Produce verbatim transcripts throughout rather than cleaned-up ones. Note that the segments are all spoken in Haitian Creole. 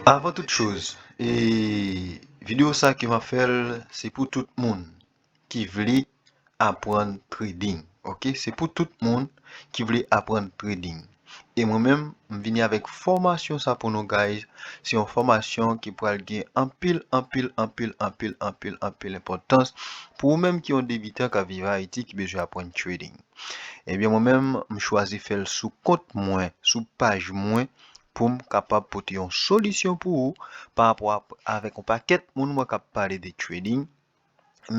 Avan tout choz, e, videyo sa ke m ap fè l, se pou tout moun ki vle aprann trading. Ok, se pou tout moun ki vle aprann trading. E mwen menm, m vini avèk fòmasyon sa pou nou, guys. Se yon fòmasyon ki pral gen anpil, anpil, anpil, anpil, anpil, anpil enpòtans pou ou menm ki yon debitan k ap viv Ayiti ki bezwen aprann trading. Ebyen, mwen menm, m chwazi fè l sou kont mwen, sou paj mwen, pou m kapab pote yon solisyon pou ou pa rapò a, avèk yon pakèt moun mwen k ap pale de trading,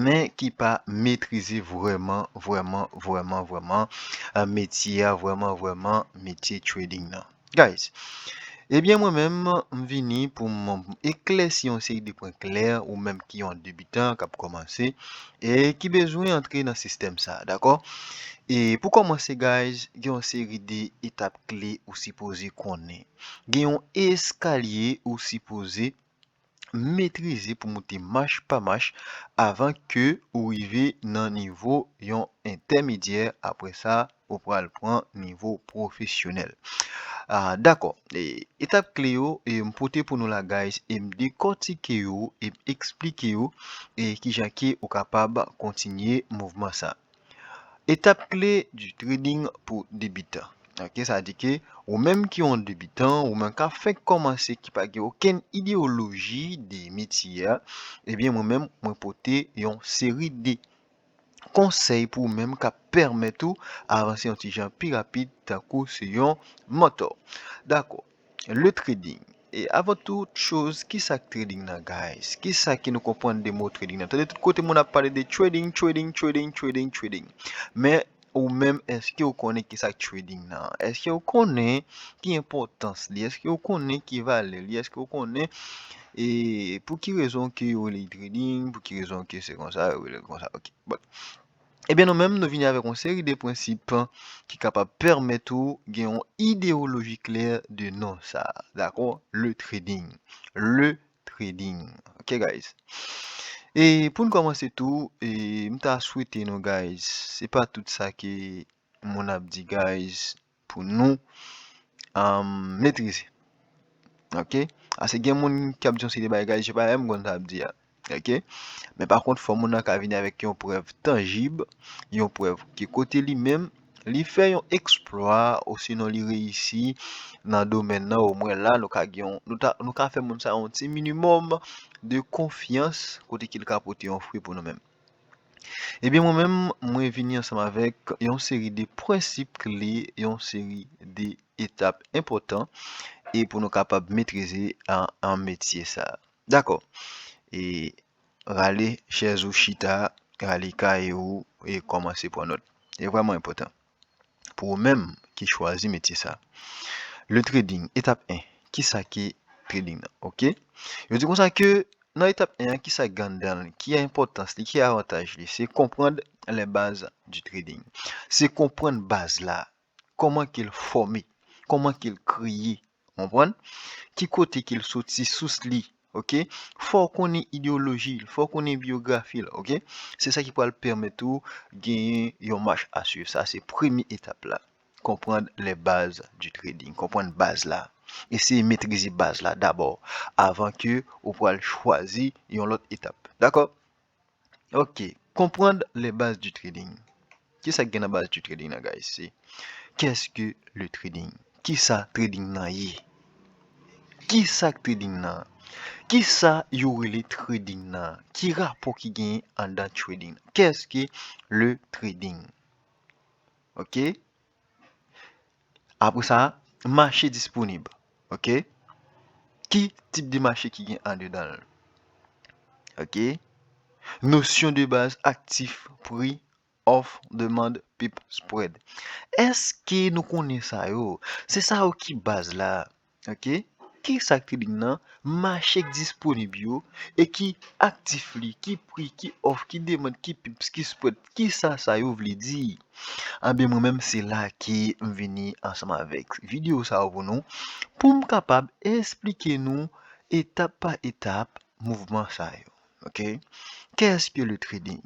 men ki pa metrize vrèman, vrèman, vrèman, vrèman, eh, metye a, vrèman, vrèman, metye trading nan. Guys, ebyen, mwen menm, m vini pou m eklèsi yon seri de pwen klè, ou menm ki yon debitan k ap kòmanse, e ki bezwen antre nan sistèm sa, dakò? E pou kòmanse, guys, gen yon seri de etap kle ou sipoze konnen. Gen yon eskalye ou sipoze metrize pou moute mach pa mach avan ke ou rive nan nivo yon entèmedyè. Apre sa, ou pral pran nivo pwofesyonèl. Ah, dakò. E, etap kle yo, e, m pote pou nou la, guys, e m dekòtike yo, e m eksplike yo, e kijan ke ou kapab kontinye mouvman sa. Etap kle du trading pou debitan. Ok, sa di ke ou menm ki yon debitan, ou menm k ap fèk kòmanse, ki pa gen okenn ideyoloji de metye a, ebyen, mwen menm, mwen pote yon seri de konsèy pou ou menm k ap pèmèt ou avanse yon ti jan pi rapid, tankou se yon mantò. Dakò. Le trading. E avan tout choz, ki sa k trading nan, guys? Ki sa ke nou konprann de mo trading nan? Tande, tout kote moun ap pale de trading, trading, trading, trading, trading. Men, ou menm, èske ou konnen ki sa k trading nan? Èske ou konnen ki enpòtans li? Èske ou konnen ki valè li? Èske ou konnen, e, pou ki rezon ke yo rele trading? Pou ki rezon ke se konsa, yo rele l konsa? Ok, bon. Ebyen, nou menm, nou vini avèk yon seri de prensip ki kapab pèmèt ou gen yon ideyoloji klè de non sa. Dakò? Le trading. Le trading. Ok, guys? E pou n kòmanse tou, e m ta swete nou, guys, se pa tout sa ke moun ap di, guys, pou nou, um, metrize. Ok? Ase gen moun k ap di yon seri de bagay, guys, se pa menm konn sa ap di a. Ok? Men pa kont, fò moun nan ka vini avèk yon prèv tanjib, yon prèv ki kote li menm, li fè yon eksplwa, osinon li reyisi nan domèn nan, omwen la, nou ka gen yon, nou ta, nou ka fè moun sa yon ti minimòm de konfyans, kote ke l ka pote yon fwi pou nou menm. Ebyen, mwen menm, mwen vini ansanm avèk yon seri de prensip kle, yon seri de etap enpòtan, e pou nou kapab metrize an, an metye sa. Dakò. E rale chèz ou chita, rale kaye ou, e kòmanse pran nòt. E vrèman enpòtan. Pou ou menm ki chwazi metye sa. Le trading, etap en. Kisa ki trading nan? Ok? Yo di konsa ke nan etap en an, kisa k gen anndan l? Ki enpòtans li? Ki avantaj li? Se konprann les bases du trading. Se konprann baz la. Kòman ke l fòme? Kòman ke l kreye? Konprann? Ki kote ke l soti, sous li? Ok? Fò w konnen ideyoloji l, fò w konnen biyografi l, ok? Se sa ki pral pèmèt ou genyen yon mach a swiv. Sa se premye etap la. Konprann les bases du trading, konprann baz la. Eseye metrize baz la dabò, avan ke ou pral chwazi yon lòt etap. Dakò? Ok, konprann les bases du trading. Kisa k gen nan baz du trading nan, guys? Se, qu'est-ce que le trading? Kisa trading nan ye? Kisa k trading nan? Kisa yo rele trading nan? Ki rapò ki genyen anndan trading nan? Qu'est-ce que le trading? Ok? Apre sa, mache disponib. Ok? Ki tip de mache ki gen andedan l? Ok? Notion de base, aktif, pri, òf, demann, pip, spread. Èske nou konnen sa yo? Se sa yo ki baz la. Ok? Ki sa k trading nan? Mache k disponib yo, e ki aktif li, ki pri, ki òf, ki demann, ki pips, ki spread, ki sa sa yo vle di? Anben, mwen menm, se la ke m vini ansanm avèk videyo sa yo pou nou, pou m kapab esplike nou etap pa etap mouvman sa yo. Ok? Qu'est-ce que le trading?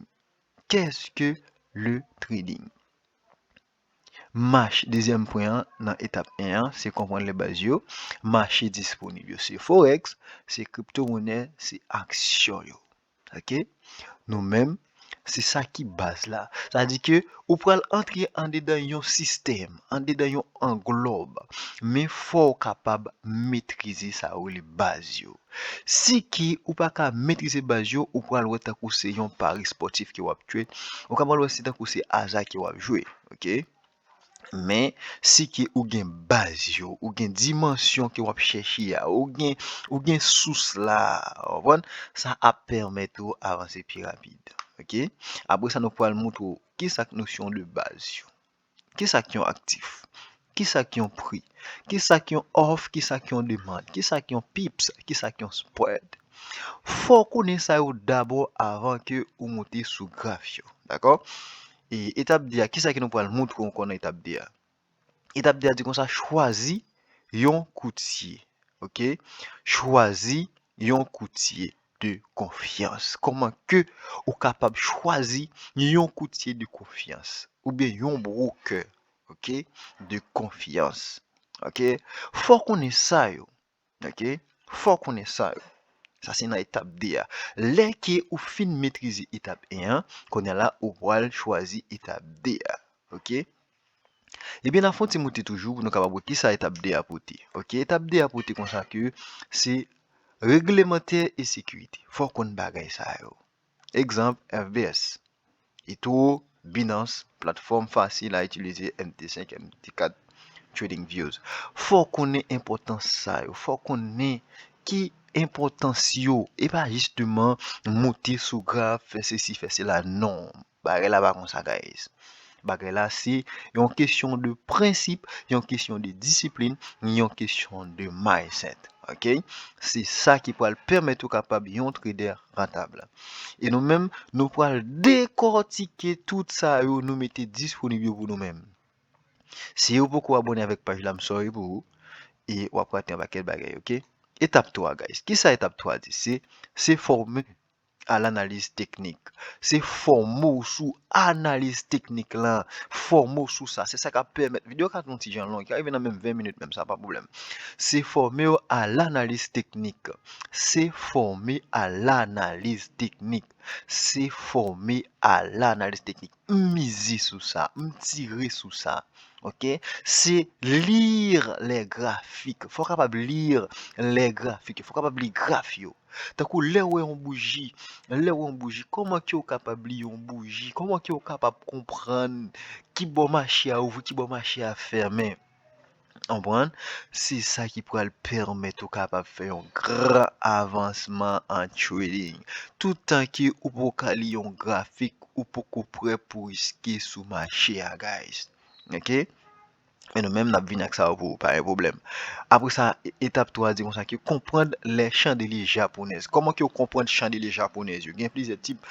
Qu'est-ce que le trading? Mache, dezyèm pwen an, nan etap en an, se konprann lè baz yo, mache disponib yo. Se forex, se kriptomonè, se aksyon yo. Ok? Nou menm, se sa ki baz la. Sa di ke ou pral antre andedan yon sistèm, andedan yon anglòb, men fò w kapab metrize sa yo rele baz yo. Si ke ou pa ka metrize baz yo, ou pral wè tankou se yon pari spòtif ke w ap jwe, ou ka pral wè se tankou se aza ke w ap jwe. Ok? Men, si ke ou gen baz yo, ou gen dimansyon ke w ap chèche a, ou gen, ou gen sous la, w konprann? Sa ap pèmèt ou avanse pi rapid. Ok? Apre sa, nou pral montre w kisa k nosyon de baz yo. Kisa k yon aktif? Kisa k yon pri? Kisa k yon òf? Kisa k yon demann? Kisa k yon pips? Kisa k yon spread? Fò w konnen sa yo dabò avan ke ou monte sou graf yo. Dakò? E etap de a, kisa ke nou pral montre w ankò nan etap de a? Etap de a di konsa, chwazi yon koutye. Ok? Chwazi yon koutye de konfyans. Kòman ke ou kapab chwazi yon koutye de konfyans? Oubyen yon broker, ok? De konfyans. Ok? Fò w konnen sa yo. Ok? Fò w konnen sa yo. Sa se nan etap de a. Lè ke ou fin metrize etap en an, kounye a la ou pral chwazi etap de a. Ok? Ebyen, n a fè yon ti moute toujou pou nou kapab wè kisa etap de a pote. Ok? Etap de a pote konsa ke se reglemantè e sekirite. Fò w konn bagay sa yo. Egzanp, F B S. Etoro, Binance, platfòm fasil a itilize, M T senk, M T kat, TradingViews. Fò w konnen enpòtans sa yo. Fò w konnen ki enpòtans yo. E pa jisteman moute sou graf, fè sesi, fè sela. Non. Bagay la pa konsa, guys. Bagay la, se yon kesyon de prensip, yon kesyon de disiplin, yon kesyon de mindset. Ok? Se sa ki pral pèmèt ou kapab yon trader rantab. E nou menm, nou pral dekòtike tout sa yo, nou mete disponib yo pou nou menm. Si ou poko abòne avèk paj la, m sorry pou ou. E w ap rate yon pakèt bagay, ok? Etap twa, guys. Kisa etap twa di? Se, se fòme a lanaliz teknik. Se fòme w sou analiz teknik lan. Fòme w sou sa. Se sa k ap pèmèt. Videyo ka yon ti jan long. Li ka rive nan menm ven minit menm, sa pa pwoblèm. Se fòme w a lanaliz teknik. Se fòme a lanaliz teknik. Se fòme a lanaliz teknik. M mize sou sa. M tire sou sa. Ok? Se lire les graphiques. Fò w kapab lire les graphiques. Fò w kapab li graf yo. Tankou lè w wè yon bouji, lè w wè yon bouji, kòman ke w kapab li yon bouji? Kòman ke w kapab konprann ki bò mache a ouvri, ki bò mache a fèmen? Konprann? Se sa ki pral pèmèt ou kapab fè yon gran avansman an trading. Toutan ke ou poko ka li yon grafik, ou poko prè pou riske sou mache a, guys. Ok? Men nou menm, n ap vin ak sa yo pou ou, pa gen pwoblèm. Apre sa, e-, etap twa di konsa ke konprann les chandeliers japonaises. Kòman ke w konprann chandeliers japonaises yo? Gen plizyè tip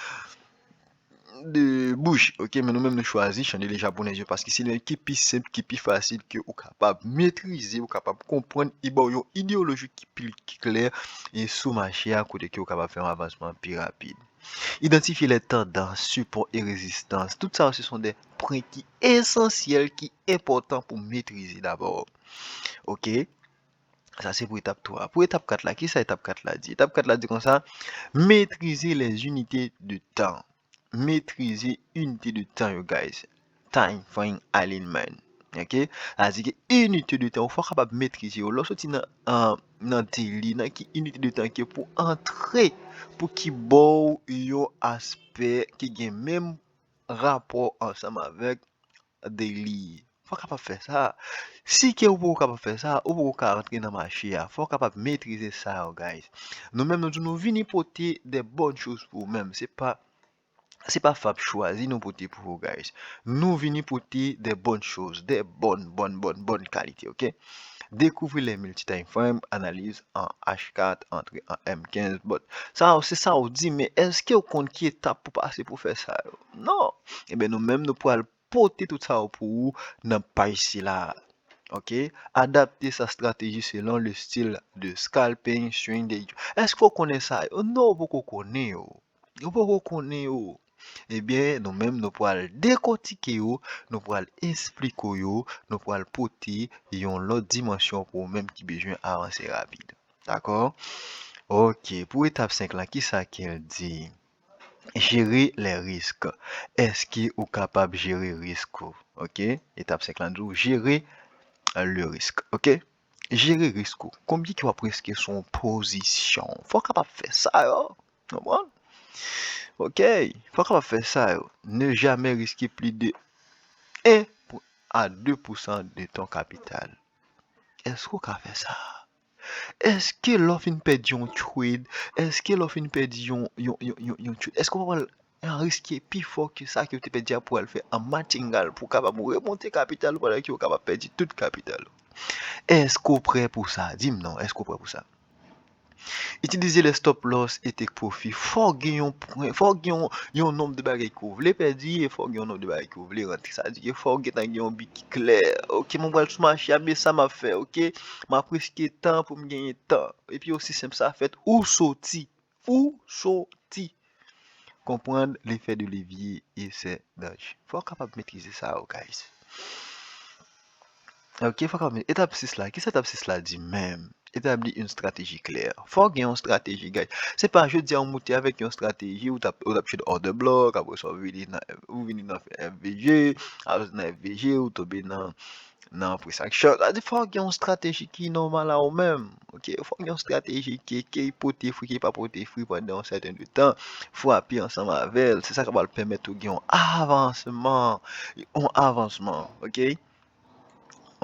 de bouji, ok? Men nou menm, nou chwazi chandeliers japonaises yo paske se li ki pi senp, ki pi fasil ke ou kapab metrize, ou kapab konprann, e ba w yon ideyoloji ki pi, ki klè e sou mache a kote ke ou kapab fè yon avansman pi rapid. Identifier les tendances, supports et résistances. Tout sa yo, se sont des pwen ki esansyèl, ki enpòtan pou metrize dabò. Ok? Sa se pou etap twa. Pou etap kat la, kisa etap kat la di? Etap kat la di konsa, maîtriser les unités de temps. Maîtriser inite de tan yo, guys. Time frame alignment. Ok? Sa di ke inite de tan, ou fò kapab metrize yo. Lè w soti nan, an, nan daily, nan ki inite de tan ke pou antre, pou ki bò w yon aspè ki gen menm rapò ansanm avèk daily. Fò w kapab fè sa. Si ke ou poko kapab fè sa, ou poko ka rantre nan mache a. Fò w kapab metrize sa yo, guys. Nou menm, nou di nou vini pote de bonnes choses pou ou menm. Se pa, se pa Fab chwazi nou pote pou ou, guys. Nou vini pote de bonnes choses, de bonnes, bonnes, bonnes, bonnes qualités, ok? Découvrir les multi time frame, analyse en H quatre, entrer en M quinze, but sa, se sa ou di, men èske ou konn ki etap pou pase pou fè sa yo? Non. Ebyen, nou menm, nou pral pote tout sa yo pou ou nan paj sila. Ok? Adapter sa stratégie selon le style de scalping, swing, day trade. Èske w konnen sa yo? Non, ou poko konnen yo. Ou poko konnen yo. Ebyen, nou menm, nou pral dekotike yo, nou pral esplike w yo, nou pral pote yon lòt dimansyon pou ou menm ki bezwen avanse rapid. Dakò? Ok, pou etap senk lan, kisa ke l di? Gérer les risques. Èske ou kapab jere risk ou? Ok? Etap senk lan di w, gérer le risque. Ok? Jere risk ou. Konbyen ke w ap riske sou yon pozisyon? Fò w kapab fè sa yo. Konprann? Ok. Fò w kapab fè sa yo. Ne jamais risquer plus de un à deux pour cent de ton capital. Èske w ka fè sa? Èske lè w fin pèdi yon trade, èske lè w fin pèdi yon, yon, yon, yon, yon trade, èske w pa pral riske pi fò ke sa ke w te pèdi a pou w al fè an matingal pou w kapab remonte kapital ou pandan ke w kapab pèdi tout kapital ou? Èske w prè pou sa? Di m non, èske w prè pou sa? Itilize les stop loss et take profit. Fò w gen yon pwen, fò w gen yon, yon nonb de bagay ke w vle pèdi e fò w gen yon nonb de bagay ke w vle rantre. Sa vle di ke fò w gentan gen yon bi ki klè. Ok, mwen pral sou mache a, men sa m ap fè, ok? M ap riske tan pou m genyen tan. Epi osi senp sa fèt, ou soti. Ou soti. Comprendre l'effet de levier et ses dangers. Fò w kapab metrize sa yo, guys. Ok, fò w kapab met-, etap sis la. Kisa etap sis la di menm? Établir une stratégie claire. Fò w gen yon strateji, guys. Se pa jodi a ou moute avèk yon strateji, ou t ap, ou t ap trade order block, apre sa ou vini nan, ou vini nan F V G, apre nan F V G, ou tonbe nan nan apre sa. Sa vle di fò w gen yon strateji ki nòmal a ou menm. Ok? Fò w gen yon strateji ki, ki pote fwi, ki pa pote fwi pandan yon sèten de tan. Frape ansanm avè l. Se sa k ap pèmèt ou gen yon avansman. Yon avansman. Ok?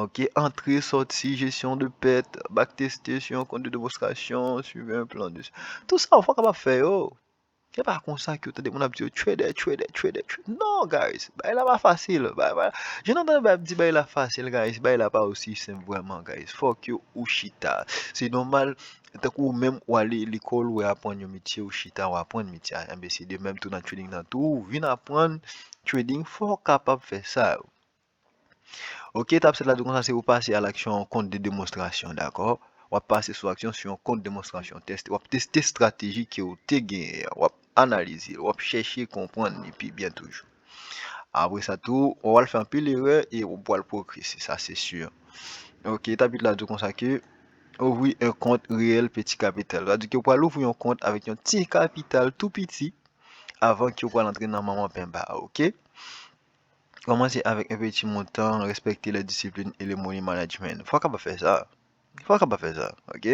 Ok? Antre, sòti, jesyon de pèt, backteste sou yon kont de demonstrasyon, suivre un plan de. Tout sa, ou fò w kapab fè yo. Se pa konsa ke w tande moun ap di yo, trader, trader, trader, trader. Non, guys, bagay la pa fasil. Bagay, bagay, jan n ap tande bagay ap di bagay la fasil, guys, bagay la pa osi senp vrèman, guys. Fòk yo ou chita. Se nòmal, tankou ou menm, ou ale lekòl, ou aprann yon metye, ou chita, ou aprann metye a. Enben, se de menm tou nan trading nan tou, ou vin aprann trading, fò w kapab fè sa. Ok, etap sèt la di konsa, se ou pase a laksyon yon kont de demonstrasyon, dakò? W ap pase sou aksyon sou yon kont demonstrasyon. Tèste, w ap teste estrateji ke w te genyen an. W ap analize l, w ap chèche konprann li pi byen toujou. Apre sa tou, w al fè anpil erè e w pral pwogrese, sa se si. Ok, etap uit la di konsa ke ouvrir un compte réel petit capital. Sa vle di ke w pral ouvri yon kont avèk yon ti kapital tou piti avan ke w pral antre nan manman penba a, ok? Kòmanse avèk un petit montant, respecter les disciplines et le money management. Fò w kapab fè sa. Fò w kapab fè sa, ok?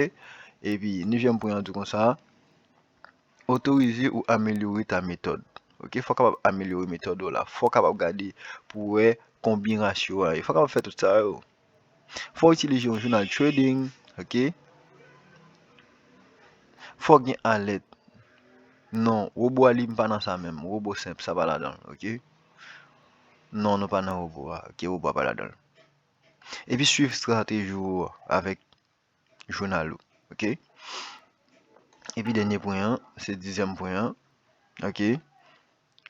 Epi, nevyèm pwen an di konsa, autoriser ou améliorer ta méthode. Ok? Fò w kapab amelyore metòd ou la. Fò w kapab gade pou w wè konbyen rasyo a ye. Fò w kapab fè tout sa yo. Fò w itilize yon jounal trading, ok? Fò w gen alèt. Non, wobo a li, m pa nan sa menm. Wobo senp, sa pa ladan l, ok? Non, nou pa nan wobo a, ok? Wobo a pa ladan l. Epi swiv estrateji w avèk jounal ou, ok? Epi dènye pwen an, se dizyèm pwen an, ok?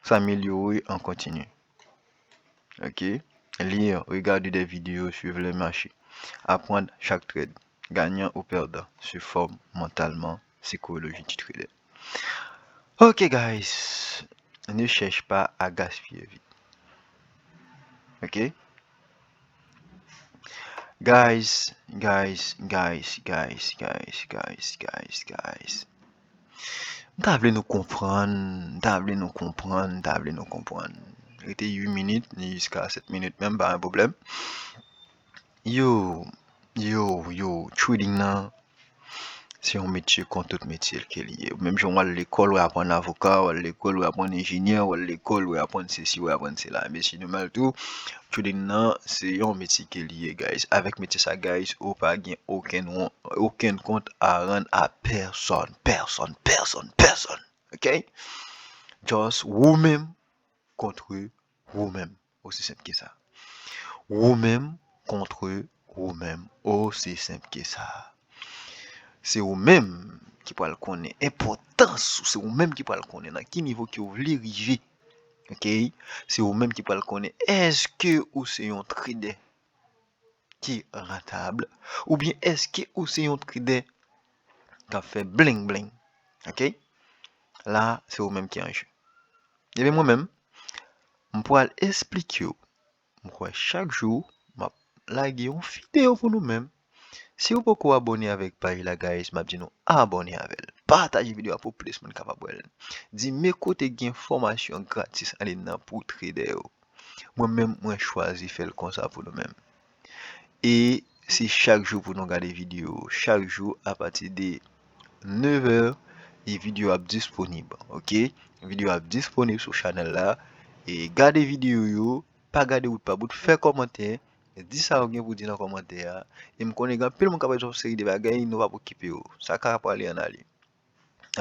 S'améliorer en continu. Ok? Lire, regarder des vidéos, suivre le marché. Apprendre chaque trade, gagnant ou perdant, se former mentalement, psychologie du trader. Ok, guys. Ne cherche pas à gaspiller vite. Ok? Guys, guys, guys, guys, guys, guys, guys, guys. M ta vle nou konprann, m ta vle nou konprann, m ta vle nou konprann. Rete uit minit, ni jiska sèt minit menm, pa gen pwoblèm. Yo, yo, yo, trading nan, se yon metye kon tout metye ke li ye. Menm jan w al lekòl, w aprann avoka, w al lekòl, w aprann enjenyè, w al lekòl, w aprann sesi, w aprann sela. Men se nòmal tou, trading nan, se yon metye ke li ye, guys. Avèk metye sa, guys, ou pa gen okenn won, okenn kont a rann a pèsonn, pèsonn, pèsonn, pèsonn. Ok? Just ou menm contre ou menm. Osi senp ke sa. Ou menm contre ou menm. Osi senp ke sa. Se ou menm ki pral konnen enpòtans ou, se ou menm ki pral konnen nan ki nivo ke w vle rive. Ok? Se ou menm ki pral konnen èske ou se yon trader ki rantab, oubyen èske ou se yon trader k ap fè bling bling? Ok? La, se ou menm ki an jeu. Ebyen mwen menm, m pral esplike w. M kwè chak jou, m ap lage yon videyo pou nou menm. Si w poko abòne avèk paj la, guys, m ap di nou abòne avè l. Pataje videyo a pou plis moun kapab wè l. Di men kote gen fòmasyon gratis anliy nan pou trader yo. Mwen menm, mwen chwazi fè l konsa pou nou menm. E se chak jou pou nou gade videyo. Chak jou apati de nèf è, e videyo ap disponib, ok? Videyo ap disponib sou chanèl la. E gade videyo yo, pa gade bout pa bout, fè kòmantè, di sa w gen pou di nan kòmantè a. E m konnen gen anpil moun k ap ret yon seri de bagay, nou p ap okipe yo. Sa ka prale ann ale.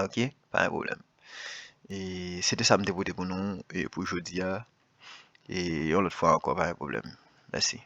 Ok? Pa gen pwoblèm. E se te sa m te pote pou nou, e pou jodi a. E yon lòt fwa ankò, pa gen pwoblèm. Mèsi.